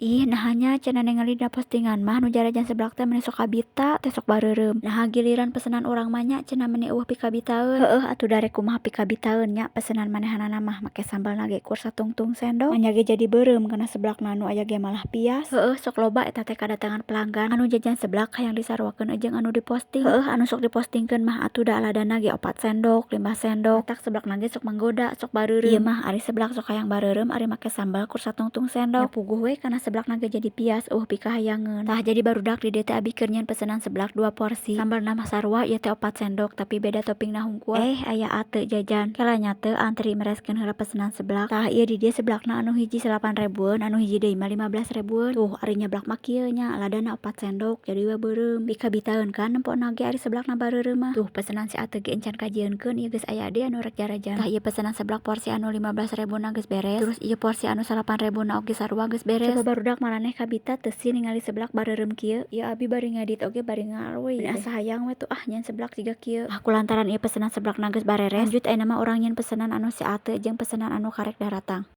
Ih, naha nya cenah ningali dina postingan mah nu jarajan seblak teh meni sok kabita teh, sok bareureum. Naha giliran pesenan urang mah nya cenah meni euweuh pikabitaeun. Heueuh atuh da rek kumaha pikabitaeun nya, pesenan manehanana mah make sambalna ge ukur satungtung sendok, maenya ge jadi beureum kana seblakna, nu aya ge malah pias. Heueuh, sok loba eta teh kadatangan pelanggan anu jajan seblak hayang disaruakeun jeung anu diposting. Heueuh, anu sok dipostingkeun mah atuh da aladana ge 4 sendok, 5 sendok, matak seblakna ge sok manggoda, sok bareureum. Ieu mah ari seblak sok hayang bareureum ari make sambal ukur satungtung sendok, nya puguh we kana seblakna ge jadi pias, euweuh pikahayangeun. Tah, jadi barudak di dieu teh abi keur nyieun pesenan seblak dua porsi, sambalna mah sarua ieu teh 4 sendok, tapi beda toppingna hungkul. Eh, aya Ate jajan, kela nya teu antri mereskeun heula pesenan seblak. Tah, ieu di dieu seblakna anu hiji 9 ribueun, anu hiji deui mah 15 ribueun. Tuh, ari nyeblak mah kieu nya, ladana 4 sendok jadi we beureum, pikabitaeun kan nempona ge ari seblakna bareureum mah. Tuh, pesenan si Ate ge encan kajieunkeun, ieu geus aya deui anu rek jarajan. Tah, ieu pesenan seblak porsi anu 15 ribuna geus beres, terus ieu porsi anu 9 ribuna oge sarua geus beres. Coba barudak maraneh kabita teu sih ningali seblak bareureum kieu? Ieu abi bari ngedit oge bari ngaruy, asa hayang we tuh ah nyieun seblak jiga kieu. Tah, kulantaran ieu pesenan seblakna geus bareres, lanjut ayeuna mah urang nyieun pesenan anu si Ate jeung pesenan anu karek daratang.